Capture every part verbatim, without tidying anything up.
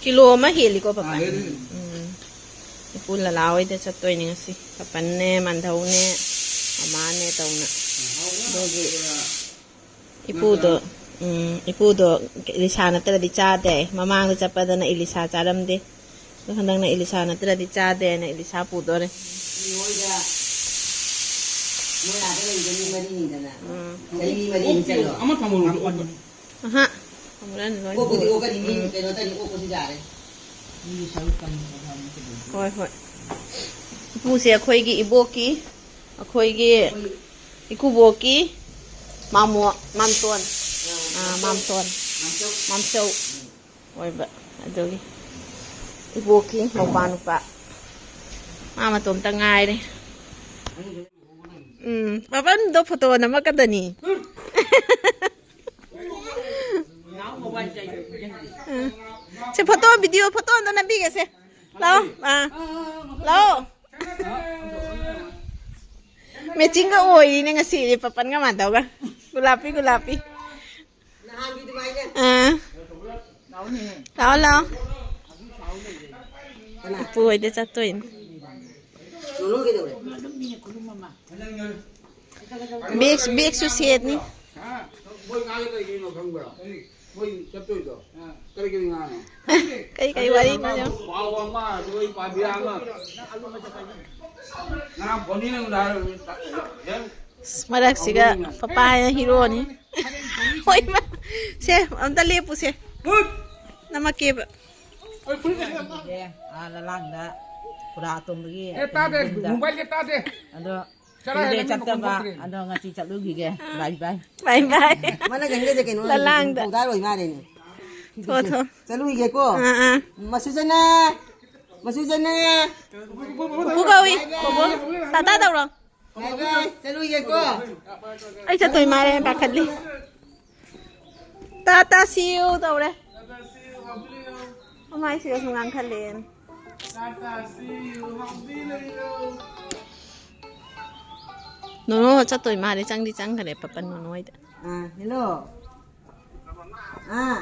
Kilo ꯑꯃ ꯍꯦꯜꯂꯤꯀꯣ, papa? ꯎꯝ꯫ ꯏꯄꯨ ꯂꯂꯥ ꯍꯣꯏꯗ ꯆꯠꯇꯣꯏꯅꯦ ꯉꯁꯤ꯫ ꯄꯥꯄꯟꯅꯦ, ꯃꯥꯟꯙꯧꯅꯦ, ꯃꯃꯥꯅꯦ ꯇꯧꯅ꯫ ꯑꯗꯨꯒꯤ ꯏꯄꯨꯗꯣ, ꯎꯝ, ꯏꯄꯨꯗꯣ ꯏꯂꯤꯁꯥ ꯅꯠꯇ꯭ꯔꯗꯤ ꯆꯥꯗꯦ꯫ ꯃꯃꯥꯡꯗ ꯆꯠꯄꯗꯅ ꯏꯂꯤꯁꯥ ꯆꯥꯔꯝꯗꯦ꯫ ꯑꯗꯣ ꯍꯟꯗꯛꯅ ꯏꯂꯤꯁꯥ ꯅꯠꯇ꯭ꯔꯗꯤ ꯆꯥꯗꯦꯅ ꯏꯂꯤꯁꯥ ꯄꯨꯗꯣꯔꯦ꯫ ꯎꯝ꯫ ꯑꯍꯥ꯫ ꯑꯃꯨꯔꯛ ꯍꯟꯅ ꯂꯣꯏ ꯄꯨꯔꯦ꯫ ꯎꯝ꯫ ꯍꯣꯏ, ꯍꯣꯏ꯫ ꯏꯄꯨꯁꯦ ꯑꯩꯈꯣꯏꯒꯤ ꯏꯕꯣꯛꯀꯤ, ꯑꯩꯈꯣꯏꯒꯤ ꯏꯀꯨꯕꯣꯛꯀꯤ ꯃꯥꯃꯣ, ꯃꯥꯝꯇꯣꯟ꯫ ꯑꯥ, ꯃꯥꯝꯇꯣꯟ꯫ ꯃꯥꯝꯆꯧ ꯑꯣꯏꯕ꯫ ꯑꯗꯨꯒꯤ ꯏꯕꯣꯛꯀꯤ ꯃꯧꯄꯥ ꯅꯨꯄꯥ꯫ ꯃꯥ ꯃꯇꯣꯝꯇ ꯉꯥꯏꯔꯦ꯫ ꯎꯝ, ꯄꯥꯄꯟꯗꯣ ꯐꯣꯇꯣ ꯅꯝꯃꯛꯀꯗꯅꯤ꯫ ꯎꯝ꯫ ꯁꯦ, ꯐꯣꯇꯣ, ꯚꯤꯗꯤꯑꯣ ꯐꯣꯇꯣ ꯑꯝꯇ ꯅꯝꯕꯤꯒꯦꯁꯦ꯫ ꯂꯥꯛꯑꯣ꯫ ꯑꯥ꯫ ꯂꯥꯛꯑꯣ꯫ ꯃꯦꯆꯤꯡꯒ ꯑꯣꯏꯔꯤꯅꯦ ꯉꯁꯤꯗꯤ ꯄꯥꯄꯟꯒ ꯃꯥꯟꯗꯧꯒ꯫ ꯒꯨꯂꯥꯄꯤ, ꯒꯨꯂꯥꯄꯤ꯫ ꯑꯥ꯫ ꯂꯥꯛꯑꯣ, ꯂꯥꯛꯑꯣ꯫ ꯏꯄꯨ ꯍꯣꯏꯗ ꯆꯠꯇꯣꯏꯅꯦ꯫ ꯕꯦꯒ, ꯕꯦꯒꯁꯨ ꯁꯦꯠꯅꯤ꯫ ꯃꯣꯏ ꯉꯥꯒꯤ ꯀꯔꯤ ꯀꯔꯤꯅꯣ ꯈꯪꯕ꯭ꯔꯣ? ꯃꯣꯏ ꯆꯠꯇꯣꯏꯗꯣ ꯀꯔꯤ ꯀꯔꯤ ꯉꯥꯅꯣ? ꯀꯔꯤ ꯀꯔꯤ ꯋꯥꯔꯤꯅꯣ? ꯄꯥꯎ ꯑꯃ, ꯑꯗꯨꯒ ꯄꯥꯝꯕꯤ ꯑꯃ꯫ ꯉꯔꯥꯡ ꯕꯣꯅꯤꯅ ꯑꯩꯉꯣꯟꯗ ꯍꯥꯏꯔꯝꯃꯤ꯫ ꯑꯁ, ꯃꯔꯛꯁꯤꯒ ꯄꯄꯥꯅ ꯍꯤꯔꯣꯅꯤ꯫ ꯍꯣꯏ, ꯏꯃꯥ꯫ ꯁꯦ, ꯑꯝꯇ ꯂꯦꯞꯄꯨꯁꯦ꯫ ꯅꯝꯃꯛꯀꯦꯕ꯫ ꯑꯦ, ꯑꯥ, ꯂꯂꯥꯡꯗ ꯈꯨꯔꯥ ꯑꯇꯣꯝꯕꯒꯤ ꯑꯦ, ꯇꯥꯗꯦ, ꯌꯨꯝꯗ꯫ ꯃꯣꯕꯥꯏꯜꯁꯦ ꯇꯥꯗꯦ꯫ ꯑꯗꯣ ꯆꯔꯥ ꯀꯨꯏꯔꯦ ꯍꯦꯜꯂꯅꯤ ꯆꯠꯇꯕ꯫ ꯃꯈꯣꯟ ꯊꯣꯛꯇ꯭ꯔꯦ꯫ ꯑꯗꯣ ꯉꯁꯤ ꯆꯠꯂꯨꯈꯤꯒꯦ꯫ ꯕꯥꯏ ꯕꯥꯏ꯫ ꯃꯥꯅ ꯉꯥꯡꯅꯖꯦ ꯀꯩꯅꯣ, ꯂꯂꯥꯡꯗ꯫ ꯄꯧꯗꯥꯔ ꯑꯣꯏ ꯃꯥꯜꯂꯦꯅꯦ꯫ ꯊꯣ, ꯊꯣ꯫ ꯆꯠꯂꯨꯈꯤꯒꯦꯀꯣ꯫ ꯑꯥ, ꯑꯥ꯫ ꯃꯁꯨ ꯆꯅꯥ, ꯃꯁꯨ ꯆꯅꯥ꯫ ꯄꯨꯄꯨ ꯀꯧꯏ꯫ ꯕꯥꯏ ꯕꯥꯏ꯫ ꯕꯣꯕꯣ, ꯇꯥꯇꯥ ꯇꯧꯔꯣ꯫ ꯕꯥꯏ ꯕꯥꯏ꯫ ꯆꯠꯂꯨꯈꯤꯒꯦꯀꯣ꯫ ꯑꯩ ꯆꯠꯇꯣꯏ ꯃꯥꯜꯂꯦ, ꯄꯥꯈꯠꯂꯤ꯫ ꯇꯥꯇꯥ see you ꯇꯧꯔꯦ꯫ ꯃꯃꯥꯏꯁꯤꯒꯁꯨ ꯉꯥꯡꯈꯠꯂꯛꯑꯦꯅꯦ꯫ ꯅꯣꯅꯣ ꯆꯠꯇꯣꯏ ꯃꯥꯜꯂꯦ, ꯆꯪꯗꯤ ꯆꯪꯈ꯭ꯔꯦ ꯄꯄꯟ ꯅꯣꯅꯣ ꯍꯣꯏꯗ꯫ ꯑꯥ, hello꯫ ꯑꯥ꯫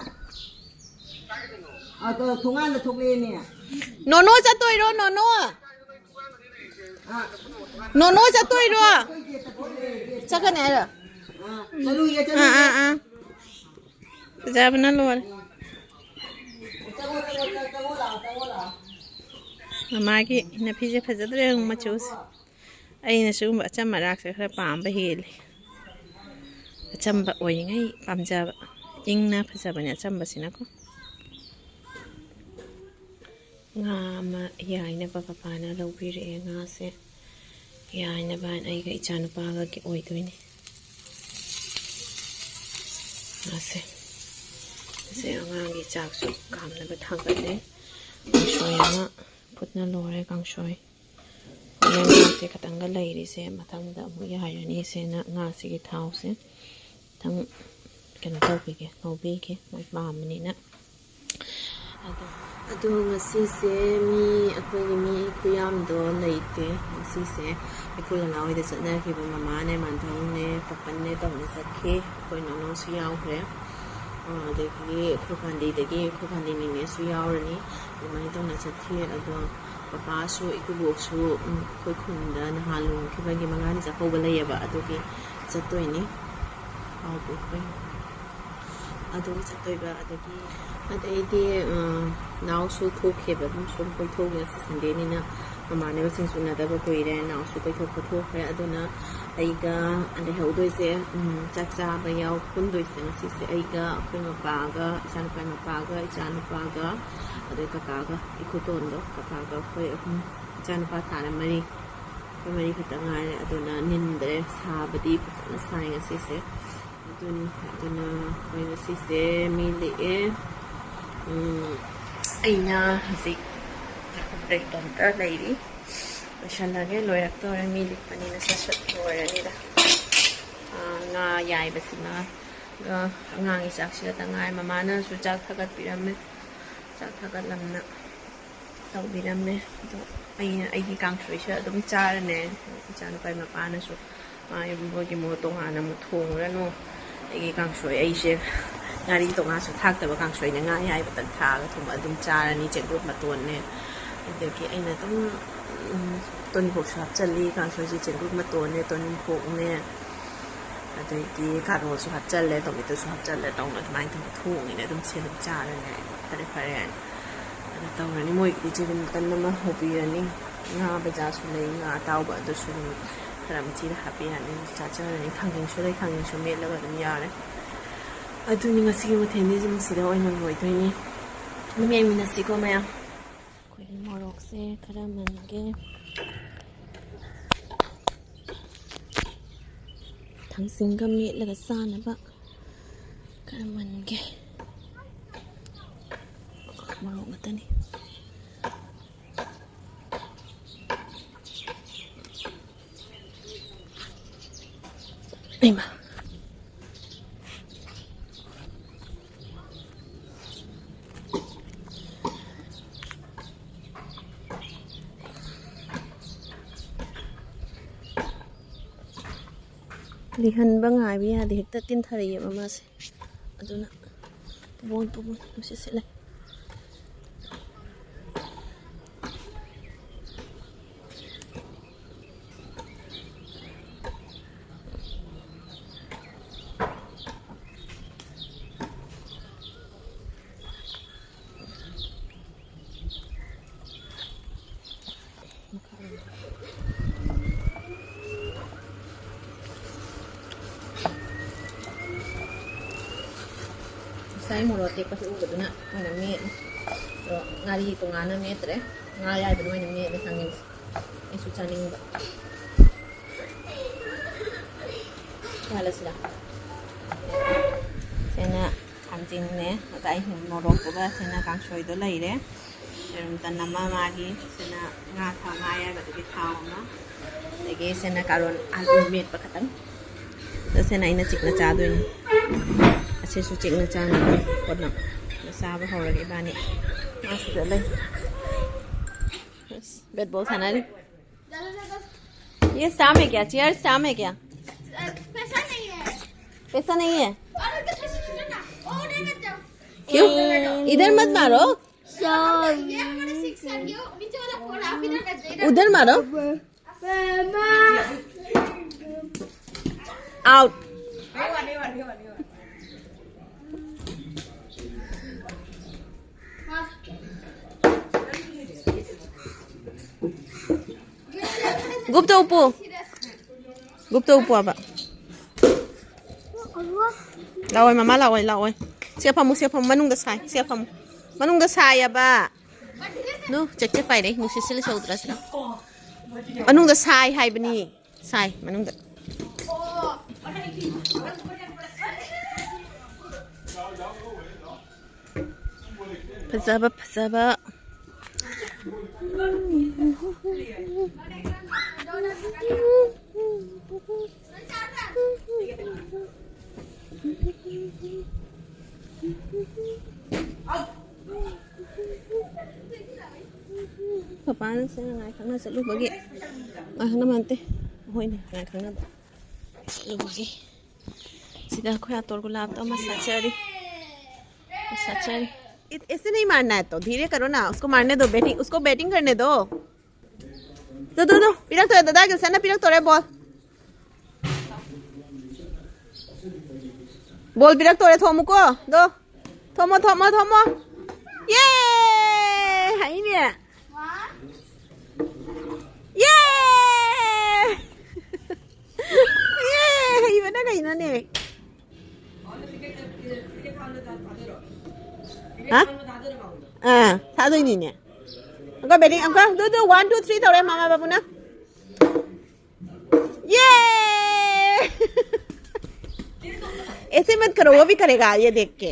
ꯑꯗꯣ ꯊꯣꯡꯒꯥꯟꯗ ꯊꯣꯛꯂꯛꯑꯦꯅꯦ꯫ ꯅꯣꯅꯣ ꯆꯠꯇꯣꯏꯔꯣ, ꯅꯣꯅꯣ? ꯑꯥ, ꯅꯣꯅꯣ ꯆꯠꯇꯣꯏꯔꯣ? ꯑꯩꯈꯣꯏ ꯒꯦꯠꯇ ꯊꯣꯛꯂꯛꯑꯦ, ꯒꯦꯠꯇ꯫ ꯆꯠꯀꯅꯤ ꯍꯥꯏꯔꯣ? ꯑꯥ, ꯆꯠꯂꯨꯏꯌꯦ, ꯑꯥ, ꯆꯠꯂꯨꯏꯌꯦ꯫ ꯑꯥ, ꯑꯥ꯫ ꯐꯖꯕꯅ ꯂꯣꯏꯔꯦ꯫ ꯆꯪꯉꯣ, ꯆꯪꯉꯣ, ꯆꯪꯉꯣ, ꯆꯪꯉꯣ ꯂꯥꯛꯑꯣ, ꯆꯪꯉꯣ ꯂꯥꯛꯑꯣ꯫ ꯃꯃꯥꯒꯤ ꯏꯅꯐꯤꯁꯦ ꯐꯖꯗ꯭ꯔꯦ, ꯃꯆꯨꯁꯦ꯫ ꯑꯩꯅ ꯁꯤꯒꯨꯝꯕ ꯑꯆꯝ ꯑꯔꯥꯛꯁꯦ ꯈꯔ ꯄꯥꯝꯕ ꯍꯦꯜꯂꯤ꯫ ꯑꯆꯝꯕ ꯑꯣꯏꯔꯤꯉꯩ ꯄꯥꯝꯖꯕ꯫ ꯏꯪꯅ ꯐꯖꯕꯅꯦ ꯑꯆꯝꯕꯁꯤꯅꯀꯣ꯫ ꯉꯥ ꯑꯃ ꯌꯥꯏꯅꯕ ꯄꯄꯥꯅ ꯂꯧꯕꯤꯔꯛꯑꯦ꯫ ꯉꯥꯁꯦ ꯌꯥꯏꯅꯕ ꯍꯥꯏꯅ ꯑꯩꯒ ꯏꯆꯥꯅꯨꯄꯥꯒꯒꯤ ꯑꯣꯏꯗꯣꯏꯅꯦ꯫ ꯉꯥꯁꯦ꯫ ꯉꯁꯤ ꯑꯉꯥꯡꯒꯤ ꯆꯥꯛꯁꯨ ꯀꯥꯝꯅꯕ ꯊꯥꯡꯒꯠꯂꯦ꯫ ꯀꯥꯡꯁꯣꯏ ꯑꯃ ꯐꯨꯠꯅ ꯂꯣꯏꯔꯦ, ꯀꯥꯡꯁꯣꯏ꯫ ꯍꯣꯔꯦꯟ ꯉꯥꯁꯦ ꯈꯇꯪꯒ ꯂꯩꯔꯤꯁꯦ ꯃꯊꯪꯗ ꯑꯃꯨꯛ ꯌꯥꯏꯔꯅꯤ꯫ ꯁꯤꯅ ꯉꯥꯁꯤꯒꯤ ꯊꯥꯎꯁꯦ ꯈꯤꯇꯪ ꯀꯩꯅꯣ ꯇꯧꯕꯤꯒꯦ, ꯉꯧꯕꯤꯒꯦ, ꯃꯣꯏ ꯄꯥꯝꯕꯅꯤꯅ꯫ ꯑꯗꯣ, ꯑꯗꯣ ꯉꯁꯤꯁꯦ ꯃꯤ, ꯑꯩꯈꯣꯏꯒꯤ ꯃꯤ ꯈꯨꯌꯥꯝꯗꯣ ꯂꯩꯇꯦ꯫ ꯉꯁꯤꯁꯦ ꯏꯄꯨ ꯂꯂꯥ ꯍꯣꯏꯗ ꯆꯠꯅꯈꯤꯕ, ꯃꯃꯥꯅꯦ, ꯃꯥꯙꯧꯅꯦ, ꯄꯥꯄꯟꯅꯦ ꯇꯧꯅ ꯆꯠꯈꯤ꯫ ꯑꯩꯈꯣꯏ ꯅꯥꯎꯅꯥꯎꯁꯨ ꯌꯥꯎꯈ꯭ꯔꯦ꯫ ꯑ, ꯑꯗꯒꯤ ꯑꯩꯈꯣꯏ ꯒꯥꯟꯙꯤꯗꯒꯤ ꯑꯩꯈꯣꯏ ꯒꯥꯟꯙꯤ ꯅꯤꯅꯦꯁꯨ ꯌꯥꯎꯔꯅꯤ꯫ ꯑꯗꯨꯃꯥꯏꯅ ꯇꯧꯅ ꯆꯠꯈꯤ꯫ ꯑꯗꯣ ꯄꯄꯥꯁꯨ, ꯏꯀꯨꯕꯣꯛꯁꯨ, ꯎꯝ, ꯑꯩꯈꯣꯏ ꯈꯨꯟꯗ ꯅꯍꯥꯟ ꯂꯨꯍꯣꯡꯈꯤꯕꯒꯤ ꯃꯉꯥꯅꯤ ꯆꯥꯛꯀꯧꯕ ꯂꯩꯌꯦꯕ, ꯑꯗꯨꯒꯤ ꯆꯠꯇꯣꯏꯅꯤ꯫ ꯀꯥꯎꯕꯨ ꯀꯥꯎꯏ꯫ ꯑꯗꯨꯒꯤ ꯆꯠꯇꯣꯏꯕ꯫ ꯑꯗꯒꯤ, ꯑꯗꯩꯗꯤ, ꯑ, ꯅꯥꯎꯁꯨ ꯊꯣꯛꯈꯤꯕ, ꯑꯗꯨꯝ ꯁꯨꯝ ꯀꯣꯏꯊꯣꯛꯎꯒꯦ, ꯉꯁꯤ ꯁꯟꯗꯦꯅꯤꯅ ꯃꯃꯥꯟꯅꯕꯁꯤꯡꯁꯨ ꯎꯅꯗꯕ ꯀꯨꯏꯔꯦ꯫ ꯅꯥꯎꯁꯨ ꯀꯣꯏꯊꯣꯛꯄ ꯊꯣꯛꯈ꯭ꯔꯦ꯫ ꯑꯗꯨꯅ ꯑꯩꯒ ꯂꯩꯍꯧꯗꯣꯏꯁꯦ, ꯎꯝ, ꯆꯥꯛ ꯆꯥꯕ ꯌꯥꯎ ꯄꯨꯟꯗꯣꯏꯁꯦ ꯉꯁꯤꯁꯦ ꯑꯩꯒ, ꯑꯩꯈꯣꯏ ꯃꯄꯥꯒ, ꯏꯆꯥꯅꯨꯄꯥ ꯃꯄꯥꯒ, ꯏꯆꯥꯅꯨꯄꯥꯒ, ꯑꯗꯩ ꯀꯀꯥꯒ, ꯏꯀꯨꯇꯣꯟꯗꯣ, ꯀꯀꯥꯒ ꯑꯩꯈꯣꯏ ꯑꯍꯨꯝ, ꯏꯆꯥꯅꯨꯄꯥ ꯊꯥꯅ ꯃꯔꯤ, ꯑꯩꯈꯣꯏ ꯃꯔꯤ ꯈꯛꯇ ꯉꯥꯏꯔꯦ꯫ ꯑꯗꯨꯅ ꯅꯤꯟꯗ꯭ꯔꯦ, ꯁꯥꯕꯗꯤ ꯐꯖꯅ ꯁꯥꯏ ꯉꯁꯤꯁꯦ꯫ ꯑꯗꯨꯅꯤ, ꯑꯗꯨꯅ ꯑꯩꯈꯣꯏ ꯉꯁꯤꯁꯦ ꯃꯤ ꯂꯦꯛꯑꯦ꯫ ꯎꯝ, ꯑꯩꯅ ꯍꯧꯖꯤꯛ ꯏꯇꯣꯝꯇ ꯂꯩꯔꯤ꯫ ꯂꯣꯏꯁꯜꯂꯒꯦ, ꯂꯣꯏꯔꯛꯇꯣꯔꯦ꯫ ꯃꯤ ꯂꯤꯛꯄꯅꯤꯅ ꯁꯠ ꯁꯠ ꯂꯣꯏꯔꯅꯤꯗ꯫ ꯑꯥ, ꯉꯥ ꯌꯥꯏꯕꯁꯤꯃ, ꯑꯥ, ꯑꯉꯥꯡꯒꯤ ꯆꯥꯛꯁꯤꯒꯇ ꯉꯥꯏ꯫ ꯃꯃꯥꯅꯁꯨ ꯆꯥꯛ ꯊꯥꯒꯠꯄꯤꯔꯝꯃꯦ꯫ ꯆꯥꯛ ꯊꯥꯒꯠꯂꯝꯅ ꯇꯧꯕꯤꯔꯝꯃꯦ꯫ ꯑꯗꯣ ꯑꯩꯅ ꯑꯩꯒꯤ ꯀꯥꯡꯁꯣꯏꯁꯦ ꯑꯗꯨꯝ ꯆꯥꯔꯅꯦ꯫ ꯏꯆꯥꯅꯨꯄꯥꯒꯤ ꯃꯄꯥꯅꯁꯨ ꯃꯥ ꯃꯣꯏꯒꯤ ꯃꯣ ꯇꯣꯉꯥꯟꯅ ꯑꯃꯨꯛ ꯊꯣꯡꯉꯨꯔꯅꯨ꯫ ꯑꯩꯒꯤ ꯀꯥꯡꯁꯣꯏ ꯑꯩꯁꯦ ꯉꯥꯔꯤ ꯇꯣꯉꯥꯟꯁꯨ ꯊꯥꯛꯇꯕ ꯀꯥꯡꯁꯣꯏꯅꯦ꯫ ꯉꯥ ꯑꯌꯥꯏꯕꯇꯪ ꯊꯥꯛꯑꯒ ꯊꯣꯡꯕ ꯑꯗꯨꯝ ꯆꯥꯔꯅꯤ꯫ ꯆꯦꯡꯀꯨꯞ ꯃꯇꯣꯟꯅꯦ, ꯑꯗꯒꯤ ꯑꯩꯅ ꯑꯗꯨꯝ, ꯎꯝ, ꯇꯣꯅꯤꯡꯈꯣꯛꯁꯨ ꯍꯥꯞꯆꯜꯂꯤ꯫ ꯀꯥꯡꯁꯣꯏꯁꯤ ꯆꯦꯡꯀꯨꯞ ꯃꯇꯣꯟꯅꯦ, ꯇꯣꯅꯤꯡꯈꯣꯛꯅꯦ, ꯑꯗꯩꯗꯤ ꯀꯥꯔꯣꯠꯁꯨ ꯍꯥꯞꯆꯜꯂꯦ, ꯇꯣꯃꯦꯇꯣꯁꯨ ꯍꯥꯞꯆꯜꯂꯦ꯫ ꯇꯧꯅ ꯑꯗꯨꯃꯥꯏꯅ ꯇꯧꯔ ꯊꯣꯡꯉꯤꯅꯦ꯫ ꯑꯗꯨꯝ ꯁꯤ ꯑꯗꯨꯝ ꯆꯥꯔꯅꯦ꯫ ꯐꯔꯦ ꯐꯔꯦ꯫ ꯑꯗꯨ ꯇꯧꯔꯅꯤ꯫ ꯃꯣꯏꯒꯤꯗꯤ ꯆꯤꯀꯟ ꯃꯇꯟ ꯑꯃ ꯍꯧꯕꯤꯔꯅꯤ꯫ ꯉꯥ ꯕꯖꯥꯔꯁꯨ ꯂꯩ, ꯉꯥ ꯑꯇꯥꯎꯕ ꯑꯗꯨꯁꯨ ꯑꯗꯨꯝ ꯈꯔ ꯃꯆꯤꯗ ꯍꯥꯞꯄꯤꯔꯅꯤ꯫ ꯆꯥꯖꯔꯅꯤ꯫ ꯊꯥꯡꯖꯤꯡꯁꯨ ꯂꯩ, ꯊꯥꯡꯖꯤꯡꯁꯨ ꯃꯦꯠꯂꯒ ꯑꯗꯨꯝ ꯌꯥꯔꯦ꯫ ꯑꯗꯨꯅꯤ ꯉꯁꯤꯒꯤ ꯃꯊꯦꯜꯗꯤ ꯑꯗꯨꯝ ꯁꯤꯗ ꯑꯣꯏꯅ ꯂꯣꯏꯗꯣꯏꯅꯤ꯫ ꯑꯗꯨꯝ ꯌꯦꯡꯃꯤꯟꯅꯁꯤꯀꯣ ꯃꯌꯥꯝ꯫ ꯑꯩꯈꯣꯏꯒꯤ ꯃꯣꯔꯣꯛꯁꯦ ꯈꯔ ꯃꯟꯒꯦ꯫ ꯊꯥꯡꯖꯤꯡꯒ ꯃꯦꯠꯂꯒ ꯆꯥꯅꯕ ꯈꯔ ꯃꯟꯒꯦ꯫ ꯃꯣꯔꯣꯛ ꯉꯥꯛꯇꯅꯤ꯫ ꯏꯃꯥ꯫ ꯂꯤꯍꯟꯕ ꯉꯥꯏꯕ ꯌꯥꯗꯦ, ꯍꯦꯛꯇ ꯇꯤꯟꯊꯔꯛꯑꯦꯕ ꯃꯥꯁꯦ꯫ ꯑꯗꯨꯅ ꯄꯨꯕꯣꯟ ꯄꯨꯕꯣꯟ ꯅꯨꯡꯁꯤꯠ ꯁꯤꯠꯂꯦ꯫ ꯉꯁꯥꯏ ꯃꯣꯔꯣꯛ ꯑꯇꯦꯛꯄꯁꯨ ꯎꯕꯗꯨꯅ ꯑꯣꯏꯅ ꯃꯦꯠꯂꯤ꯫ ꯑꯗꯣ ꯉꯥꯔꯤ ꯇꯣꯉꯥꯟꯅ ꯃꯦꯠꯇ꯭ꯔꯦ, ꯉꯥ ꯑꯌꯥꯏꯕꯗ ꯑꯣꯏꯅ ꯃꯦꯠꯂꯦ ꯊꯥꯡꯖꯤꯡꯁꯦ꯫ ꯑꯩꯁꯨ ꯆꯥꯅꯤꯡꯕ꯫ ꯌꯥꯍꯜꯂꯁꯤꯔ? ꯁꯤꯅ ꯊꯥꯡꯖꯤꯡꯅꯦ, ꯉꯁꯥꯏ ꯃꯣꯔꯣꯛꯇꯨꯒ꯫ ꯁꯤꯅ ꯀꯥꯡꯁꯣꯏꯗꯣ ꯂꯩꯔꯦ꯫ ꯌꯦꯔꯨꯝ ꯇꯟ ꯑꯃ ꯃꯥꯒꯤ, ꯁꯤꯅ ꯉꯥ ꯊꯥꯎ, ꯉꯥ ꯑꯌꯥꯏꯕꯗꯨꯒꯤ ꯊꯥꯎ ꯑꯃ, ꯑꯗꯒꯤ ꯁꯤꯅ ꯀꯥꯔꯣꯠ ꯑꯂꯨ ꯃꯦꯠꯄ ꯈꯛꯇꯪ꯫ ꯑꯗ ꯁꯤꯅ ꯑꯩꯅ ꯆꯤꯛꯅ ꯆꯥꯗꯣꯏꯅꯤ꯫ ꯑꯁꯤꯁꯨ ꯆꯤꯛꯅ ꯆꯥꯅꯕ ꯄꯣꯠꯅ꯫ ꯑꯗ ꯆꯥꯕ ꯍꯧꯔꯒꯦ ꯏꯕꯥꯅꯤ꯫ ꯃꯥ ꯁꯤꯗ ꯂꯩ꯫ ꯕꯦꯠ ꯕꯣꯜ ꯁꯥꯟꯅꯔꯤ꯫ ये स्टाम है क्या? चेयर स्टाम है क्या? पैसा नहीं है। पैसा नहीं है? और उनका पैसा नहीं है ना। ओ, क्यों? इधर मत मारो। उधर मारो। आउट। ꯒꯨꯞꯇ ꯎꯞꯄꯨ꯫ ꯒꯨꯞꯇ ꯎꯞꯄꯣꯕ꯫ ꯂꯥꯛꯑꯣꯏ, ꯃꯃꯥ ꯂꯥꯛꯑꯣꯏ, ꯂꯥꯛꯑꯣꯏ꯫ ꯁꯦ ꯐꯝꯃꯨ, ꯁꯦ ꯐꯝꯃꯨ, ꯃꯅꯨꯡꯗ ꯁꯥꯏ, ꯁꯦ ꯐꯝꯃꯨ꯫ ꯃꯅꯨꯡꯗ ꯁꯥꯏꯌꯦꯕ꯫ ꯅꯨ, ꯆꯦꯛ ꯆꯦꯛ ꯄꯥꯏꯔꯦ, ꯅꯨꯡꯁꯤꯠ ꯁꯤꯠꯂ ꯁꯧꯗ꯭ꯔꯥ ꯁꯤꯗ꯫ ꯃꯅꯨꯡꯗ ꯁꯥꯏ ꯍꯥꯏꯕꯅꯤ꯫ ꯁꯥꯏ ꯃꯅꯨꯡꯗ꯫ ꯐꯖꯕ, ꯐꯖꯕ꯫ ꯄꯄꯥꯅ ꯁꯤꯅ ꯉꯥꯏ ꯈꯪꯅ ꯆꯠꯂꯨꯕꯒꯤ, ꯉꯥꯏ ꯈꯪꯅꯕ ꯅꯠꯇꯦ, ꯑꯩꯈꯣꯏꯅ ꯉꯥꯏ ꯈꯪꯅꯕ ꯆꯠꯂꯨꯕꯒꯤ꯫ ꯁꯤꯗ ꯑꯩꯈꯣꯏ ꯑꯇꯣꯔ ꯒꯨꯂꯥꯞꯇꯣ ꯑꯃ ꯁꯥꯠꯆꯔꯤ, ꯑꯃ ꯁꯥꯠꯆꯔꯤ꯫ इत-, ऐसे नहीं मारना है तो धीरे करो ना, उसको मारने दो, बैटिंग, उसको बैटिंग करने दो। ꯗꯣ, ꯗꯣ, ꯗꯣ, ꯄꯤꯔꯛꯇꯣꯔꯦ, ꯗꯗꯥ ꯒꯤꯜꯁꯟꯅ ꯄꯤꯔꯛꯇꯣꯔꯦ ꯕꯣꯜ꯫ ꯕꯣꯜ ꯄꯤꯔꯛꯇꯣꯔꯦ, ꯊꯣꯝꯃꯨꯀꯣ꯫ ꯗꯣ, ꯊꯣꯝꯃꯣ, ꯊꯣꯝꯃꯣ, ꯊꯣꯝꯃꯣ꯫ ꯌꯦ! ꯍꯩꯅꯦ꯫ ꯌꯦ! ꯌꯦ! ꯍꯩꯕꯅ ꯀꯩꯅꯣꯅꯦ꯫ ꯍꯥ? ꯑꯥ, ꯊꯥꯗꯣꯏꯅꯤꯅꯦ꯫ ꯑꯃꯨꯛꯀ ꯕꯦꯇꯤꯡ, ꯑꯃꯨꯛꯀ, ꯗꯨ, ꯗꯨ, ꯋꯥꯟ, ꯇꯨ, ꯊ꯭ꯔꯤ ꯇꯧꯔꯦ ꯃꯃꯥ ꯕꯥꯕꯨꯅ꯫ ये। ऐसे मत करो, वो भी करेगा ये देख के।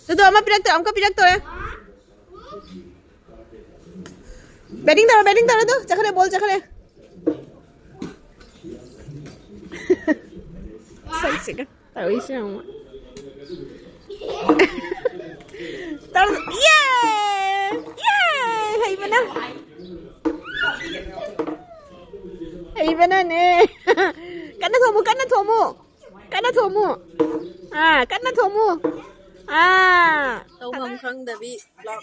ꯇꯨ, ꯇꯨ, ꯑꯃ ꯄꯤꯔꯛꯇꯣꯔꯦ, ꯑꯃꯨꯛꯀ ꯄꯤꯔꯛꯇꯣꯔꯦ꯫ ꯕꯦꯇꯤꯡ ꯇꯧꯔꯣ, ꯕꯦꯇꯤꯡ ꯇꯧꯔꯣ, ꯇꯨ, ꯆꯠꯈ꯭ꯔꯦ, ꯕꯣꯜ ꯆꯠꯈ꯭ꯔꯦ꯫ ꯁꯛꯁꯤꯒ ꯇꯧꯔꯤꯁꯦ ꯌꯦꯡꯉꯣ꯫ ꯇꯧꯔꯣ, ꯌꯦ! ꯌꯦ! ꯍꯩꯕꯅ꯫ ꯍꯩꯕꯅꯅꯦ꯫ ꯀꯟꯅ ꯊꯣꯝꯃꯨ, ꯀꯟꯅ ꯊꯣꯝꯃꯨ꯫ ꯀꯟꯅ ꯊꯣꯝꯃꯨ꯫ ꯑꯥ, ꯀꯟꯅ ꯊꯣꯝꯃꯨ꯫ ꯈꯪꯗꯕꯤ ꯕ꯭ꯂꯣꯛ꯫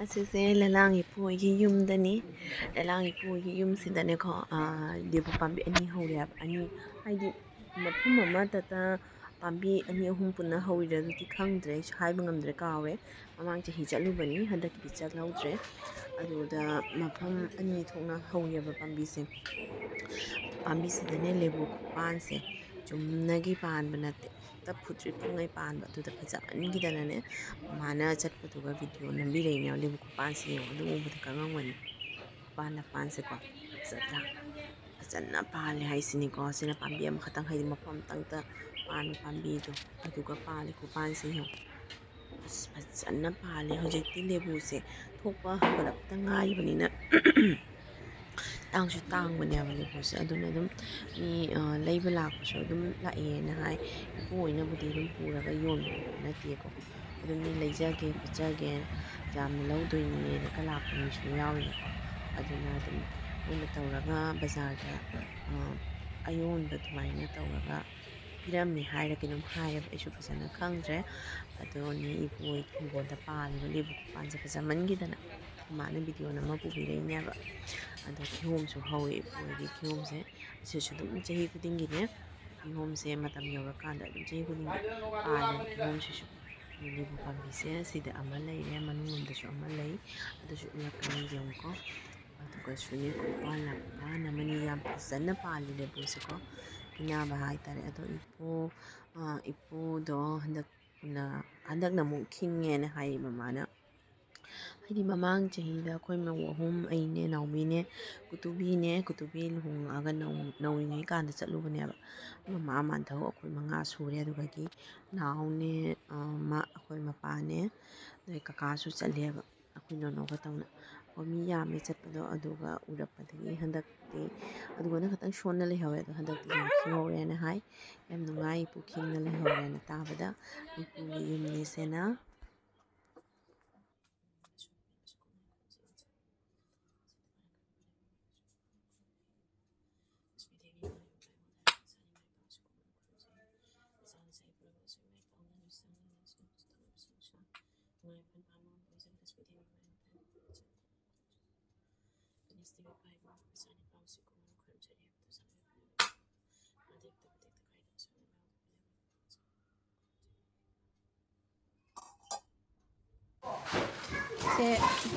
ꯑꯁꯤꯁꯦ ꯂꯂꯥꯡ ꯏꯄꯨ ꯍꯣꯏꯒꯤ ꯌꯨꯝꯗꯅꯤ꯫ ꯂꯂꯥꯡ ꯏꯄꯨ ꯍꯣꯏꯒꯤ ꯌꯨꯝꯁꯤꯗꯅꯦꯀꯣ, ꯑꯥ, ꯂꯦꯕꯨ ꯄꯥꯝꯕꯤ ꯑꯅꯤ ꯍꯧꯔꯦ ꯍꯥꯏꯕ꯫ ꯑꯅꯤ ꯍꯥꯏꯗꯤ, ꯃꯐꯝ ꯑꯃꯗꯇ ꯄꯥꯝꯕꯤ ꯑꯅꯤ ꯑꯍꯨꯝ ꯄꯨꯟꯅ ꯍꯧꯔꯤꯔꯥ ꯑꯗꯨꯗꯤ ꯈꯪꯗ꯭ꯔꯦ, ꯑꯩꯁꯨ ꯍꯥꯏꯕ ꯉꯝꯗ꯭ꯔꯦ, ꯀꯥꯎꯔꯦ꯫ ꯃꯃꯥꯡ ꯆꯍꯤ ꯆꯠꯂꯨꯕꯅꯤ, ꯍꯟꯗꯛꯀꯤꯗꯤ ꯆꯠꯍꯧꯗ꯭ꯔꯦ꯫ ꯑꯗꯨꯗ ꯃꯐꯝ ꯑꯅꯤ ꯊꯣꯛꯅ ꯍꯧꯋꯦꯕ ꯄꯥꯝꯕꯤꯁꯦ꯫ ꯄꯥꯝꯕꯤꯁꯤꯗꯅꯦ ꯂꯦꯕꯨ ꯈꯨꯄꯥꯟꯁꯦ ꯆꯨꯝꯅꯒꯤ ꯄꯥꯟꯕ ꯅꯠꯇꯦ, ꯍꯦꯛꯇ ꯐꯨꯠꯇ꯭ꯔꯤꯛ ꯐꯨꯉꯩ ꯄꯥꯟꯕ꯫ ꯑꯗꯨꯗ ꯐꯖꯃꯟꯈꯤꯗꯅꯅꯦ, ꯃꯥꯅ ꯆꯠꯄꯗꯨꯒ ꯚꯤꯗꯤꯑꯣ ꯅꯝꯕꯤꯔꯛꯏꯅꯦ꯫ ꯂꯦꯕꯨ ꯈꯨꯄꯥꯟꯁꯦ ꯌꯦꯡꯉꯣ, ꯑꯗꯨ ꯎꯕꯗ ꯈꯪꯉꯝꯒꯅꯤ꯫ ꯈꯨꯄꯥꯟ ꯂꯄꯥꯟꯁꯦꯀꯣ, ꯐꯖꯗ꯭ꯔꯥ? ꯐꯖꯅ ꯄꯥꯜꯂꯦ ꯍꯥꯏꯁꯤꯅꯤꯀꯣ꯫ ꯁꯤꯅ ꯄꯥꯝꯕꯤ ꯑꯃꯈꯛꯇꯪ, ꯍꯥꯏꯗꯤ ꯃꯐꯝ ꯑꯃꯇꯪꯇ ꯄꯥꯟꯕ ꯄꯥꯝꯕꯤꯗꯣ, ꯑꯗꯨꯒ ꯄꯥꯜꯂꯤ ꯈꯨꯄꯥꯟꯁꯦ ꯌꯦꯡꯉꯣ꯫ ꯑꯁ, ꯐꯖꯅ ꯄꯥꯜꯂꯦ꯫ ꯍꯧꯖꯤꯛꯇꯤ ꯂꯦꯕꯨꯁꯦ ꯊꯣꯛꯄ ꯍꯧꯒꯠꯂꯛꯄꯗ ꯉꯥꯏꯔꯤꯕꯅꯤꯅ ꯇꯥꯡꯁꯨ ꯇꯥꯡꯕꯅꯦꯕ ꯂꯦꯕꯨꯁꯦ꯫ ꯑꯗꯨꯅ ꯑꯗꯨꯝ ꯃꯤ, ꯑ, ꯂꯩꯕ ꯂꯥꯛꯄꯁꯨ ꯑꯗꯨꯝ ꯂꯥꯛꯑꯦꯅ ꯍꯥꯏ꯫ ꯏꯄꯨ ꯍꯣꯏꯅꯕꯨꯗꯤ ꯑꯗꯨꯝ ꯄꯨꯔꯒ ꯌꯣꯟꯕ ꯅꯠꯇꯦꯀꯣ꯫ ꯑꯗꯨꯝ ꯃꯤ ꯂꯩꯖꯒꯦ ꯈꯣꯠꯆꯒꯦ, ꯌꯥꯝꯅ ꯂꯧꯗꯣꯏꯅꯦꯅꯒ ꯂꯥꯛꯄ ꯃꯤꯁꯨ ꯌꯥꯎꯔꯤꯅꯤꯀꯣ꯫ ꯑꯗꯨꯅ ꯑꯗꯨꯝ ꯃꯣꯏꯅ ꯇꯧꯔꯒ ꯕꯖꯥꯔꯗ, ꯑ, ꯑꯌꯣꯟꯕ ꯑꯗꯨꯃꯥꯏꯅ ꯇꯧꯔꯒ ꯄꯤꯔꯝꯃꯦ ꯍꯥꯏꯔ ꯀꯩꯅꯣꯝ ꯍꯥꯏꯌꯦꯕ, ꯑꯩꯁꯨ ꯐꯖꯅ ꯈꯪꯗ꯭ꯔꯦ꯫ ꯑꯗꯣ ꯅꯦ ꯏꯕꯣꯏ ꯍꯤꯡꯒꯣꯜꯗ ꯄꯥꯜꯂꯤꯕ ꯂꯦꯕꯨ ꯈꯨꯄꯥꯟꯁꯦ ꯐꯖꯃꯟꯈꯤꯗꯅ ꯃꯥꯅ ꯚꯤꯗꯤꯑꯣ ꯅꯝꯃ ꯄꯨꯕꯤꯔꯛꯏꯅꯦꯕ꯫ ꯑꯗꯣ ꯀꯤꯍꯣꯝꯁꯨ ꯍꯧꯋꯦ ꯏꯕꯣꯏꯒꯤ ꯀꯤꯍꯣꯝꯁꯦ꯫ ꯁꯤꯁꯨ ꯑꯗꯨꯝ ꯆꯍꯤ ꯈꯨꯗꯤꯡꯒꯤꯅꯦ, ꯀꯤꯍꯣꯝꯁꯦ ꯃꯇꯝ ꯌꯧꯔꯀꯥꯟꯗ ꯑꯗꯨꯝ ꯆꯍꯤ ꯈꯨꯗꯤꯡꯒꯤ ꯄꯥꯜꯂꯦꯕ ꯀꯤꯍꯣꯝꯁꯤꯁꯨ꯫ ꯂꯦꯕꯨ ꯄꯥꯝꯕꯤꯁꯦ ꯁꯤꯗ ꯑꯃ ꯂꯩꯔꯦ, ꯃꯅꯨꯡꯂꯣꯝꯗꯁꯨ ꯑꯃ ꯂꯩ, ꯑꯗꯨꯁꯨ ꯎꯠꯂꯛꯀꯅꯤ ꯌꯦꯡꯉꯨꯀꯣ꯫ ꯑꯗꯨꯒꯁꯨꯅꯦ ꯈꯨꯄꯥꯟ ꯂꯥꯛꯄꯅ ꯃꯅꯤ ꯌꯥꯝ ꯐꯖꯅ ꯄꯥꯜꯂꯤ ꯂꯦꯕꯨꯁꯦꯀꯣ꯫ ꯏꯅꯥꯕ ꯍꯥꯏꯇꯥꯔꯦ꯫ ꯑꯗꯣ ꯏꯄꯨ, ꯑ, ꯏꯄꯨꯗꯣ ꯍꯟꯗꯛꯅ, ꯍꯟꯗꯛꯅ ꯑꯃꯨꯛ ꯈꯤꯡꯉꯦꯅ ꯍꯥꯏꯌꯦ ꯃꯃꯥꯅ꯫ ꯍꯥꯏꯗꯤ ꯃꯃꯥꯡ ꯆꯍꯤꯗ ꯑꯩꯈꯣꯏ ꯃꯧ ꯑꯍꯨꯝ, ꯑꯩꯅꯦ, ꯅꯥꯎꯕꯤꯅꯦ, ꯀꯨꯇꯨꯕꯤꯅꯦ, ꯀꯨꯇꯨꯕꯤ ꯂꯨꯍꯣꯡꯉꯛꯑꯒ ꯅꯧ-, ꯅꯧꯔꯤꯉꯩ ꯀꯥꯟꯗ ꯆꯠꯂꯨꯕꯅꯦꯕ꯫ ꯃꯃꯥ ꯃꯥꯟꯙꯧ ꯑꯩꯈꯣꯏ ꯃꯉꯥ ꯁꯨꯔꯦ꯫ ꯑꯗꯨꯗꯒꯤ ꯅꯥꯎꯅꯦ, ꯑ, ꯃ-, ꯑꯩꯈꯣꯏ ꯃꯄꯥꯅꯦ, ꯑꯗꯩ ꯀꯀꯥꯁꯨ ꯆꯠꯂꯦꯕ꯫ ꯑꯩꯈꯣꯏ ꯅꯣꯅꯣꯒ ꯇꯧꯅ꯫ ꯑꯩꯈꯣꯏ ꯃꯤ ꯌꯥꯝꯃꯦ ꯆꯠꯄꯗꯣ, ꯑꯗꯨꯒ ꯎꯔꯛꯄꯗꯒꯤ ꯍꯟꯗꯛꯇꯤ ꯑꯗꯨꯒꯅ ꯈꯇꯪ ꯁꯣꯟꯅ ꯂꯩꯍꯧꯋꯦ꯫ ꯑꯗꯣ ꯍꯟꯗꯛꯇꯤ ꯌꯥꯝ ꯈꯤꯍꯧꯔꯦꯅ ꯍꯥꯏ꯫ ꯌꯥꯝ ꯅꯨꯡꯉꯥꯏ, ꯏꯄꯨ ꯈꯤꯡꯅ ꯂꯩꯍꯧꯔꯦꯅ ꯇꯥꯕꯗ꯫ ꯏꯄꯨꯒꯤ ꯌꯨꯝꯅꯤ ꯁꯤꯅ꯫ ꯁꯦ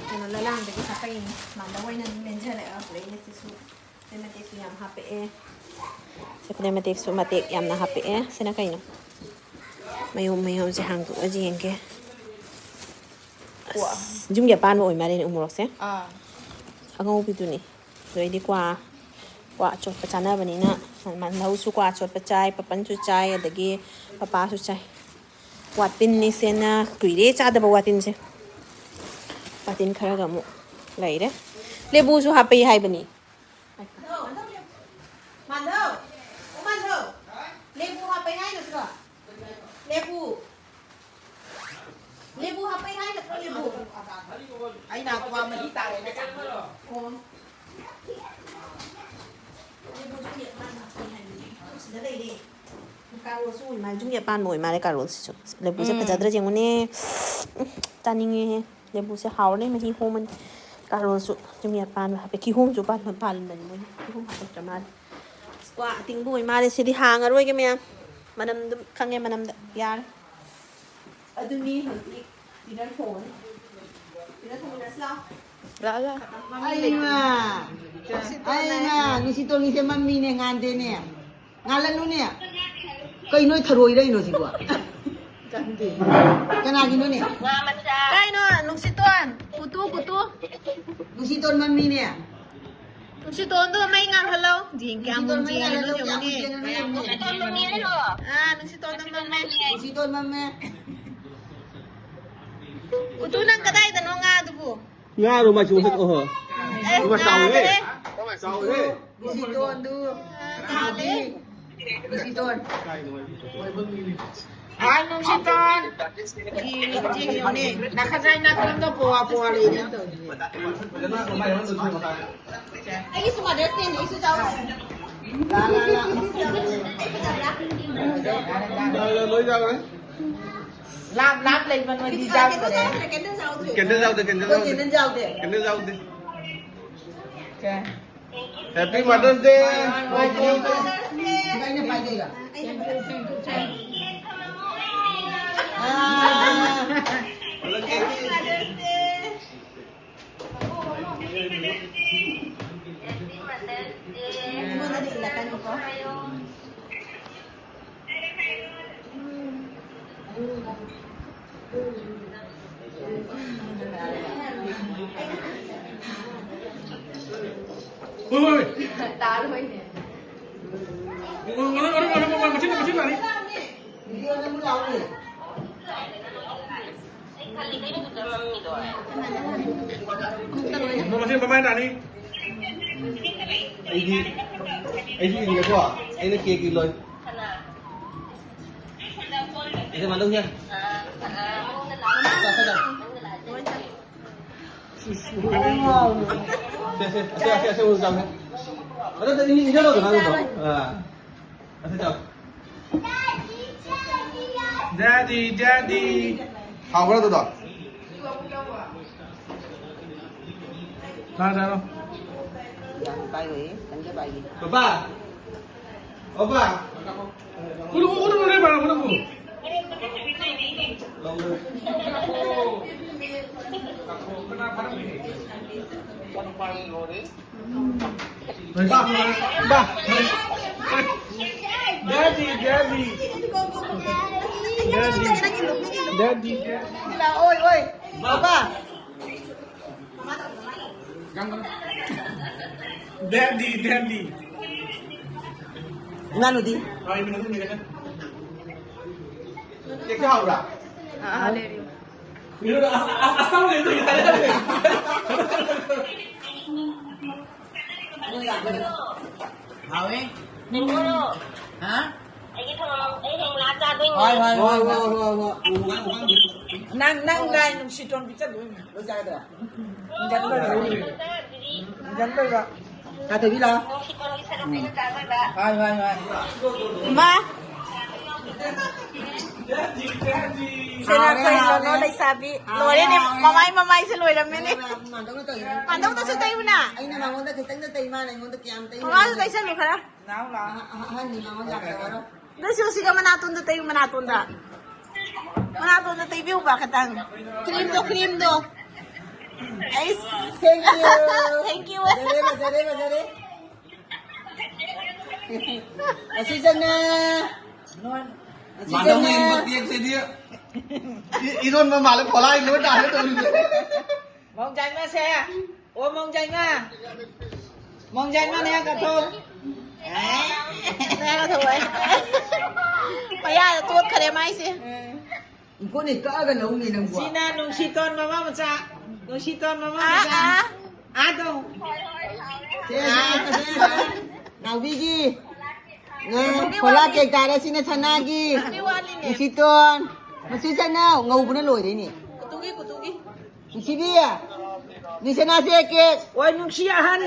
ꯀꯩꯅꯣ, ꯂꯂꯥꯡꯗꯒꯤ ꯁꯥꯄꯩꯅꯤ꯫ ꯃꯥꯟꯗ ꯑꯣꯏꯅ ꯑꯗꯨꯝ ꯂꯦꯟꯖꯔꯛꯑꯦ꯫ ꯑꯗꯩ ꯁꯤꯁꯨ ꯈꯨꯗꯩ ꯃꯇꯦꯛꯁꯨ ꯌꯥꯝ ꯍꯥꯞꯄꯛꯑꯦ꯫ ꯁꯤ ꯈꯨꯗꯩ ꯃꯇꯦꯛꯁꯨ ꯃꯇꯦꯛ ꯌꯥꯝꯅ ꯍꯥꯞꯄꯛꯑꯦ꯫ ꯁꯤꯅ ꯀꯩꯅꯣ? ꯃꯌꯣꯝ ꯃꯌꯣꯝꯁꯦ ꯍꯥꯡꯗꯣꯛꯑ ꯌꯦꯡꯒꯦ꯫ ꯑꯁ, ꯌꯨꯝꯒꯤ ꯑꯄꯥꯟꯕ ꯑꯣꯏ ꯃꯥꯜꯂꯦꯅꯦ ꯎꯃꯣꯔꯣꯛꯁꯦ꯫ ꯑꯥ꯫ ꯑꯉꯧꯕꯤꯗꯨꯅꯤ꯫ ꯑꯗꯩꯗꯤ ꯀ꯭ꯋꯥ, ꯀ꯭ꯋꯥ ꯑꯆꯣꯠꯄ ꯆꯥꯅꯕꯅꯤꯅ, ꯃꯥꯟꯗꯧꯁꯨ ꯀ꯭ꯋꯥ ꯑꯆꯣꯠꯄ ꯆꯥꯏ, ꯄꯄꯟꯁꯨ ꯆꯥꯏ, ꯑꯗꯒꯤ ꯄꯄꯥꯁꯨ ꯆꯥꯏ꯫ ꯋꯥꯇꯤꯟꯅꯤ ꯁꯦꯅ, ꯀꯨꯏꯔꯦ ꯆꯥꯗꯕ ꯋꯥꯇꯤꯟꯁꯦ꯫ ꯋꯥꯇꯤꯟ ꯈꯔꯒ ꯑꯃꯨꯛ ꯂꯩꯔꯦ꯫ ꯂꯦꯕꯨꯁꯨ ꯍꯥꯞꯄꯩ ꯍꯥꯏꯕꯅꯤ꯫ ꯃꯥꯟꯙꯧ, ꯑꯣ ꯃꯥꯟꯙꯧ, ꯂꯦꯕꯨ ꯍꯥꯞꯄꯩ ꯍꯥꯏ ꯅꯠꯇ꯭ꯔꯣ? ꯂꯦꯕꯨ꯫ ꯂꯦꯕꯨ ꯍꯥꯞꯄꯩ ꯍꯥꯏ ꯅꯠꯇ꯭ꯔꯣ ꯂꯦꯕꯨ? ꯑꯩꯅ ꯀ꯭ꯋꯥ ꯃꯍꯤ ꯇꯥꯔꯦꯅ ꯆꯥꯕ꯫ ꯑꯣ꯫ ꯂꯦꯕꯨꯁꯨ ꯌꯦꯡꯉꯣ, ꯃꯥꯅ ꯍꯥꯞꯄꯩ ꯍꯥꯏꯕꯅꯦ꯫ ꯁꯤꯗ ꯂꯩꯔꯦ꯫ ꯀꯥꯔꯣꯠꯁꯨ ꯑꯣꯏ ꯃꯥꯜꯂꯦ, ꯌꯨꯝꯒꯤ ꯑꯄꯥꯟꯕ ꯑꯣꯏ ꯃꯥꯜꯂꯦ ꯀꯥꯔꯣꯠꯁꯤꯁꯨ꯫ ꯂꯦꯕꯨꯁꯦ ꯎꯝ꯫ ꯐꯖꯗ꯭ꯔꯥ ꯌꯦꯡꯉꯨꯅꯦ꯫ ꯎꯝ, ꯆꯥꯅꯤꯡꯉꯦꯍꯦ꯫ ꯂꯦꯕꯨꯁꯦ ꯍꯥꯎꯔꯅꯤ, ꯃꯍꯤ ꯍꯣꯝꯃꯅꯤ꯫ ꯀꯥꯔꯣꯠꯁꯨ ꯌꯨꯝꯒꯤ ꯑꯄꯥꯟꯕ ꯍꯥꯞꯄꯦ꯫ ꯀꯤꯍꯣꯝꯁꯨ ꯑꯄꯥꯟꯕ ꯄꯥꯜꯂꯝꯕꯅꯤ ꯃꯣꯏꯅ꯫ ꯀꯤꯍꯣꯝ ꯍꯥꯞꯄꯛꯇ꯭ꯔ ꯃꯥꯜꯂꯦ꯫ ꯀ꯭ꯋꯥ ꯑꯇꯤꯡꯕ ꯑꯣꯏ ꯃꯥꯜꯂꯦ꯫ ꯁꯤꯗꯤ ꯍꯥꯡꯉꯔꯣꯏꯒꯦ ꯃꯌꯥꯝ꯫ ꯃꯅꯝꯗꯨ ꯈꯪꯉꯦ, ꯃꯅꯝꯗ꯫ ꯌꯥꯔꯦ꯫ ꯑꯗꯨꯅꯤ ꯍꯧꯖꯤꯛ dinner ꯊꯣꯡꯉꯅꯤ꯫ Dinner ꯊꯣꯡꯃꯤꯟꯅꯁꯤ ꯂꯥꯎ꯫ ꯂꯥꯛꯑꯣ, ꯂꯥꯛꯑꯣ꯫ ꯑꯩꯃ! ꯑꯩꯃ! ꯅꯨꯡꯁꯤꯇꯣꯟꯒꯤꯁꯦ ꯃꯝꯃꯤꯅꯦ, ꯉꯥꯟꯗꯦꯅꯦ꯫ ꯉꯥꯜꯍꯜꯂꯨꯅꯦ꯫ ꯀꯩꯅꯣ ꯊꯔꯣꯏꯔꯩꯅꯣ ꯁꯤꯕꯣ? ꯀꯅꯥꯒꯤꯅꯣꯅꯦ? ꯀꯩꯅꯣ, ꯅꯨꯡꯁꯤꯇꯣꯟ? ꯀꯨꯇꯨ, ꯀꯨꯇꯨ꯫ ꯅꯨꯡꯁꯤꯇꯣꯟ ꯃꯝꯃꯤꯅꯦ꯫ ꯅꯨꯡꯁꯤꯇꯣꯟꯗꯣ ꯃꯩ ꯉꯥꯜꯍꯜꯂꯣ꯫ ꯌꯦꯡ ꯀꯌꯥꯝ ꯅꯨꯡꯁꯤꯇꯣꯟ ꯃꯩ ꯃꯨꯟꯖꯦ ꯉꯥꯜꯍꯜꯂꯣ, ꯅꯣꯏ ꯀꯌꯥꯝ ꯌꯦꯡꯉꯨꯅꯦ꯫ ꯃꯨꯟꯖꯦꯅꯣ ꯅꯣꯏ ꯌꯦꯡꯉꯨꯅꯦ꯫ ꯑꯥ, ꯅꯨꯡꯁꯤꯇꯣꯟꯗꯣ ꯃꯝꯃꯦ꯫ ꯅꯨꯡꯁꯤꯇꯣꯟ ꯃꯝꯃꯦ꯫ ꯎꯇꯨ, ꯅꯪ ꯀꯗꯥꯏꯗꯅꯣ ꯉꯥꯗꯨꯕꯨ? ꯉꯥꯔꯣ ꯃꯆꯨ ꯃꯁꯛ, ꯑꯣꯍꯣ꯫ ꯑꯦ, ꯑꯗꯨꯒ ꯆꯥꯎꯔꯦ꯫ ꯉꯥꯗꯨꯅꯦ꯫ ꯆꯥꯎꯔꯦ꯫ ꯅꯨꯡꯁꯤꯇꯣꯟꯗꯨ꯫ ꯉꯥꯗꯤ꯫ ꯅꯨꯡꯁꯤꯇꯣꯟ꯫ ꯍꯥꯏ, ꯅꯨꯡꯁꯤꯇꯣꯟ꯫ ꯌꯦꯡꯉꯦ, ꯌꯦꯡꯉꯦ, ꯌꯦꯡꯉꯦ꯫ ꯅꯈꯖꯥꯏ ꯅꯥꯇꯣꯟꯗꯣ ꯄꯣꯋꯥ ꯄꯣꯋꯥ ꯂꯩꯔꯦ ꯇꯧꯔꯤꯁꯦ꯫ ꯑꯩꯒꯤꯁꯨ Mother's Dayꯅꯦ, ꯑꯩꯁꯨ ꯌꯥꯎꯔꯦ꯫ ꯂꯥ, ꯂꯥ, ꯂꯥ꯫ ꯑꯩ ꯐꯖꯕ꯭ꯔꯥ? ꯂꯣꯏ ꯌꯥꯎꯔꯦ꯫ ꯂꯥꯞ, ꯂꯥꯞ ꯂꯩꯕ ꯅꯣꯏꯗꯤ ꯀꯦꯟꯗꯜ ꯌꯥꯎꯗ꯭ꯔꯦ꯫ ꯌꯥꯎꯗ꯭ꯔꯦ, ꯀꯦꯟꯗꯜ ꯌꯥꯎꯗ꯭ꯔꯦ꯫ ꯀꯦꯟꯗꯜ ꯌꯥꯎꯗꯦ, ꯀꯦꯟꯗꯜ ꯑꯩꯈꯣꯏ ꯌꯥꯎꯗꯦ꯫ ꯀꯦꯟꯗꯜ ꯌꯥꯎꯗꯦ꯫ ꯀꯦꯟꯗꯜ ꯌꯥꯎꯗꯦ꯫ ꯀꯦ꯫ Happy Mother's Day! Happy Mother's Day! ꯁꯤꯗ ꯑꯩꯅ ꯄꯥꯏꯗꯣꯏꯔꯥ? ꯑꯩꯅ ꯄꯥꯏꯗꯣꯏꯔꯥ? ꯑꯥ꯫ Happy Mother's Day! ꯍꯣꯏ, ꯍꯣꯏ, ꯍꯣꯏ꯫ ꯇꯥꯔꯣꯏꯅꯦ꯫ ꯃꯁꯤꯅ, ꯃꯁꯤꯅ ꯂꯥꯛꯑꯣꯅꯦ꯫ ꯃꯁꯤꯅ ꯃꯃꯥꯏ ꯇꯥꯅꯤ꯫ ꯑꯩꯗꯤ, ꯑꯩꯗꯤ ꯏꯟꯒꯦꯀꯣ꯫ ꯑꯩꯅ ꯀꯦꯛ ꯏꯜꯂꯣꯏ꯫ ꯑꯩꯁꯦ ꯃꯥꯟꯗꯧꯁꯦ꯫ ꯆꯥ, ꯆꯥ, ꯆꯥ꯫ ꯁꯦ, ꯁꯦ, ꯑꯁꯦ, ꯑꯁꯦ, ꯑꯁꯦ, ꯑꯁꯦ, ꯑꯁꯦ꯫ ꯑꯗꯨ, ꯑꯗꯨ, ꯏꯟ-, ꯏꯟꯖꯜꯂꯣꯗꯅ ꯑꯗꯨꯗꯣ꯫ ꯑꯥ꯫ ꯑꯁꯦ, ꯆꯥꯎ꯫ Daddy, daddy. ꯍꯥꯎꯕ꯭ꯔꯥ ꯑꯗꯨꯗꯣ? ꯆꯥꯔꯣ, ꯆꯥꯔꯣ꯫ ꯌꯥꯝ ꯄꯥꯏꯔꯣꯏꯌꯦ, ꯈꯪꯗꯦ ꯄꯥꯏꯒꯦ꯫ ꯄꯄꯥ! ꯄꯄꯥ! ꯎꯔꯨ, ꯎꯔꯨ, ꯎꯔꯨ, ꯎꯔꯨ, ꯎꯔꯨ꯫ ꯂꯧꯔꯦ꯫ ꯕꯥ, ꯕꯥ꯫ Daddy, daddy. Daddy. Daddy, daddy. Sheela, ꯑꯣꯏ, ꯑꯣꯏ꯫ ꯕꯥ꯫ ꯕꯥ꯫ Daddy, daddy. ꯏꯃꯥꯅꯨꯗꯤ? ꯍꯣꯏ, ꯏꯃꯥꯅꯨꯗꯤ ꯃꯦꯒꯥꯗ꯫ ꯀꯦꯛꯁꯦ ꯍꯥꯎꯕ꯭ꯔꯥ? ꯑꯥ, ꯑꯥ, ꯂꯩꯔꯤ꯫ ꯃꯤꯔꯣ, ꯑꯁ, ꯑꯁ, ꯑꯁ, ꯑꯁ, ꯍꯥꯎꯋꯦ꯫ ꯍꯥ? ꯑꯩꯒꯤ ꯊꯝꯃꯝꯃꯣ꯫ ꯑꯩ ꯍꯌꯦꯡ ꯂꯥꯛꯑ ꯆꯥꯗꯣꯏꯅꯤ꯫ ꯍꯣꯏ, ꯍꯣꯏ, ꯍꯣꯏ, ꯍꯣꯏ, ꯍꯣꯏ꯫ ꯅꯪ, ꯅꯪ ꯂꯥꯏ ꯅꯨꯡꯁꯤ ꯇꯣꯟ ꯄꯤꯖꯗꯣꯏꯅꯤ꯫ ꯂꯣꯏ ꯆꯥꯒꯗ꯭ꯔꯥ? ꯏꯟꯖꯟꯕ ꯑꯣꯏꯕ꯫ ꯏꯟꯖꯟꯕ ꯑꯣꯏꯕ꯫ ꯆꯥꯊꯣꯏꯕꯤ ꯂꯥꯛꯑꯣ꯫ ꯍꯣꯏ, ꯍꯣꯏ, ꯍꯣꯏ꯫ ꯏꯃꯥ꯫ ꯁꯦꯅꯥ ꯍꯥꯎꯔꯦ, ꯈꯣꯏ ꯍꯥꯎꯔꯦ꯫ ꯂꯣꯂꯣ ꯂꯩꯁꯥꯕꯤ꯫ ꯍꯥꯎꯔꯦ, ꯂꯣꯏꯔꯦꯅꯦ꯫ ꯍꯥꯎꯔꯦ꯫ ꯃꯃꯥꯏ, ꯃꯃꯥꯏꯁꯦ ꯂꯣꯏꯔꯝꯃꯦꯅꯦ꯫ ꯃꯥꯟꯗꯧꯅ ꯇꯧꯏꯅꯦ꯫ ꯃꯥꯟꯗꯧꯅꯁꯨ ꯇꯩꯌꯨꯅ꯫ ꯑꯩꯅ ꯃꯉꯣꯟꯗ ꯈꯤꯇꯪꯗ ꯇꯩ, ꯃꯥꯅ ꯑꯩꯉꯣꯟꯗ ꯀꯌꯥꯝ ꯇꯩ ꯃꯃꯥꯁꯨ ꯂꯩꯔꯝꯃꯦ꯫ ꯇꯩꯁꯜꯂꯨ ꯈꯔ꯫ ꯅꯥꯎ ꯂꯥꯛꯑꯣ꯫ ꯑꯍ-, ꯑꯍꯟꯅꯤ ꯃꯉꯣꯟꯗ ꯌꯥꯝ ꯇꯧꯔꯣ꯫ ꯑꯗꯨ ꯁꯤꯒ ꯃꯅꯥꯇꯣꯟꯗ ꯇꯩꯌꯨ, ꯃꯅꯥꯇꯣꯟꯗ꯫ ꯃꯅꯥꯇꯣꯟꯗ ꯇꯩꯕꯤꯌꯨꯕ ꯈꯤꯇꯪ꯫ ꯀ꯭ꯔꯤꯝꯗꯣ, ꯀ꯭ꯔꯤꯝꯗꯣ꯫ ꯑꯩꯁ꯫ Thank you꯫ Thank you꯫ ꯐꯖꯔꯦ, ꯐꯖꯔꯦ, ꯐꯖꯔꯦ꯫ ꯑꯁꯤ ꯆꯪꯉꯦ꯫ ꯑꯁꯤ ꯃꯥꯗꯧꯅ ꯆꯪꯉꯦ꯫ ꯏꯟꯕ ꯀꯦꯛꯁꯤꯗꯤ꯫ ꯏ-, ꯏꯔꯣꯟꯕ ꯃꯥꯜꯂꯦ, ꯐꯣꯂꯥ ꯏꯔꯣꯟ ꯇꯥꯔꯦ ꯇꯧꯔꯤꯁꯦ꯫ ꯃꯧꯖꯥꯏꯃꯁꯦ꯫ ꯑꯣ, ꯃꯧꯖꯥꯏꯃ꯫ ꯃꯧꯖꯥꯏꯃꯅꯦ ꯀꯠꯊꯣꯛ꯫ ꯅꯌꯥ ꯀꯠꯊꯣꯛ ꯍꯥꯏ꯫ ꯃꯌꯥꯗ ꯇꯣꯠꯈꯔꯦ ꯃꯥꯏꯁꯦ꯫ ꯏꯀꯣꯅꯦ ꯀꯛꯑꯒ ꯂꯧꯅꯦ ꯅꯪꯕꯣ꯫ ꯁꯤꯅ ꯅꯨꯡꯁꯤꯇꯣꯟ ꯃꯃꯥ ꯃꯆꯥ꯫ ꯅꯨꯡꯁꯤꯇꯣꯟ ꯃꯃꯥ ꯑꯥ, ꯃꯆꯥ꯫ ꯑꯥ꯫ ꯑꯥꯗꯣ꯫ ꯁꯦ, ꯁꯦ, ꯁꯦ, ꯁꯦ꯫ ꯅꯥꯎꯕꯤꯒꯤ꯫ ꯅꯪ ꯐꯣꯂꯥ ꯀꯦꯛ ꯇꯥꯔꯦ, ꯁꯤꯅ ꯁꯅꯥꯒꯤ꯫ ꯅꯨꯡꯁꯤꯇꯣꯟ꯫ ꯃꯁꯤ ꯆꯠꯅ ꯉꯧꯕꯅ ꯂꯣꯏꯔꯦꯅꯦ꯫ ꯀꯨꯇꯨꯒꯤ, ꯀꯨꯇꯨꯒꯤ꯫ ꯅꯨꯡꯁꯤꯕꯤ꯫ ꯅꯨꯡꯁꯤꯅꯥꯁꯦ ꯀꯦꯛ꯫ ꯍꯣꯏ, ꯅꯨꯡꯁꯤ ꯑꯍꯟ꯫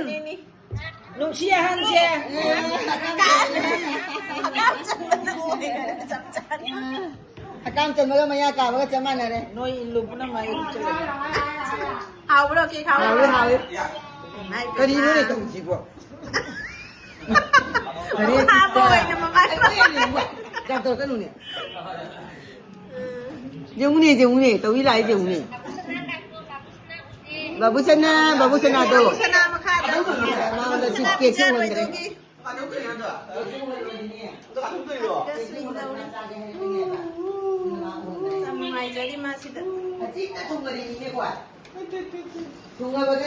ꯅꯨꯡꯁꯤ ꯑꯍꯟꯁꯦ꯫ ꯍꯀꯥꯝ ꯆꯟꯕꯗ ꯂꯣꯏꯔꯦ, ꯆꯞ ꯆꯥꯅ꯫ ꯍꯀꯥꯝ ꯆꯟꯕꯒ ꯃꯌꯥ ꯀꯥꯕꯒ ꯆꯞ ꯃꯥꯟꯅꯔꯦ꯫ ꯅꯣꯏ ꯏꯜꯂꯨ ꯄꯨꯝꯅꯃꯛ ꯑꯩ ꯎꯠꯆꯔꯒꯦ꯫ ꯍꯥꯎꯕ꯭ꯔꯣ, ꯀꯦꯛ ꯍꯥꯎꯕ꯭ꯔꯣ? ꯍꯥꯎꯋꯦ, ꯍꯥꯎꯋꯦ꯫ ꯏꯃꯥꯏ ꯄꯦꯝꯃ꯫ ꯀꯔꯤꯅꯣꯅꯦ ꯇꯧꯔꯤꯁꯤꯕꯣ? ꯀꯔꯤ? ꯍꯥꯎꯕ ꯑꯣꯏꯅ ꯃꯃꯥꯏ꯫ ꯌꯥꯝ ꯇꯧꯔꯛꯀꯅꯨꯅꯦ꯫ ꯌꯦꯡꯉꯨꯅꯦ, ꯌꯦꯡꯉꯨꯅꯦ, ꯇꯧꯏ ꯂꯥꯛꯏ ꯌꯦꯡꯉꯨꯅꯦ꯫ ꯕꯥꯕꯨꯁꯅꯥ, ꯕꯥꯕꯨꯁꯅꯥꯗꯣ꯫ ꯕꯥꯕꯨꯁꯅꯥ ꯃꯈꯥꯗ꯫ ꯃꯉꯣꯟꯗ ꯆꯤꯞ ꯀꯦꯛꯁꯨ ꯎꯍꯟꯗ꯭ꯔꯦ꯫ ꯌꯥꯝ ꯅꯨꯡꯉꯥꯏꯖꯔꯤ ꯃꯥꯁꯤꯗ꯫ ꯊꯨꯡꯉꯕꯒ